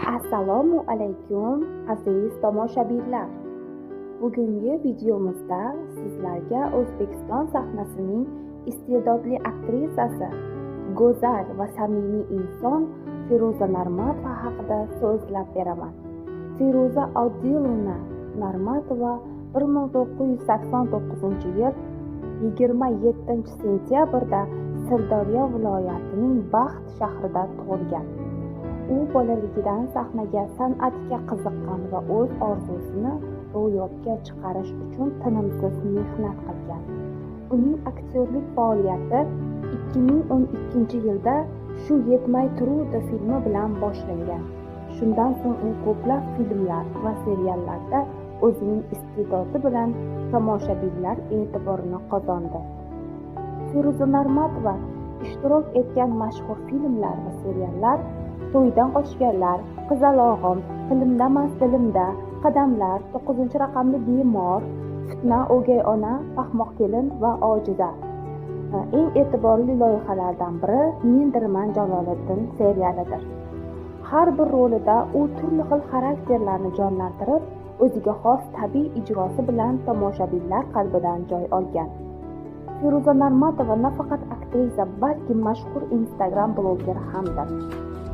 Assalomu alaykum aziz tomoshabinlar. Bugungi videomizda sizlarga O'zbekiston sahnasining iste'dodli aktrisasi, go'zal va samimiy inson Feruza Normatova haqida so'zlab beraman. Feruza Odilovna Normatova 1989-yil 27-sentyabrda Sirdaryo viloyatining Baxt shahrida tug'ilgan. U bolaligidan sahnaga, san'atga qiziqqan va o'z orzusini ro'yobga chiqarish uchun tinimsiz mehnat qilgan. Uning aktyorlik faoliyati 2012-yilda "Shu yetmay turuvdi" filmi bilan boshlangan. Shundan so'ng u ko'plab filmlar va seriallarda o'zining iste'dodi bilan tomoshabinlar e'tiborini qozondi. Feruza Normatova ishtirok etgan mashhur filmlar va seriallar: To'ydan qochganlar, Qizalog'im, Tilimdamas dilimda, Qadamlar, 9-raqamli bemor, Fitna, O'gay ona, Paxmoq kelin va Ojiza. Eng e'tiborli loyihalardan biri Mendirman Jaloliddin serialidir. Har bir rolida u turli xil xarakterlarni jonlantirib, o'ziga xos tabiiy ijrosi bilan tomoshabinlar qalbidan joy olgan. Feruza Normatova nafaqat aktrisa, balki mashhur Instagram blogeri hamdir.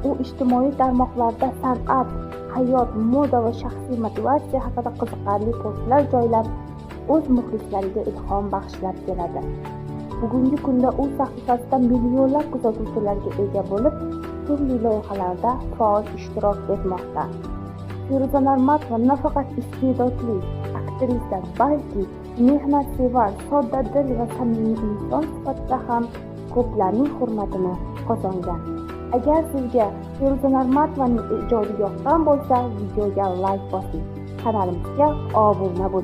U ijtimoiy tarmoqlarda san'at, hayot, moda va shaxsiy motivatsiya haqida qiziqarli postlar joylab, o'z muxlislariga ilhom bag'ishlab keladi. Bugungi kunda u sahifasida millionlab kuzatuvchilarga ega bo'lib, turli loyihalarda faol ishtirok etmoqda. Feruza Normatova nafaqat iste'dodli aktrisa, balki mehnatsevar, soddadil va samimiy inson sifatida ham ko'plarning hurmatini qozongan. Agar sizga Feruza Normatovaning ijodi yoqqan bo'lsa, videoga like bosing, kanalimizga obuna bo'ling.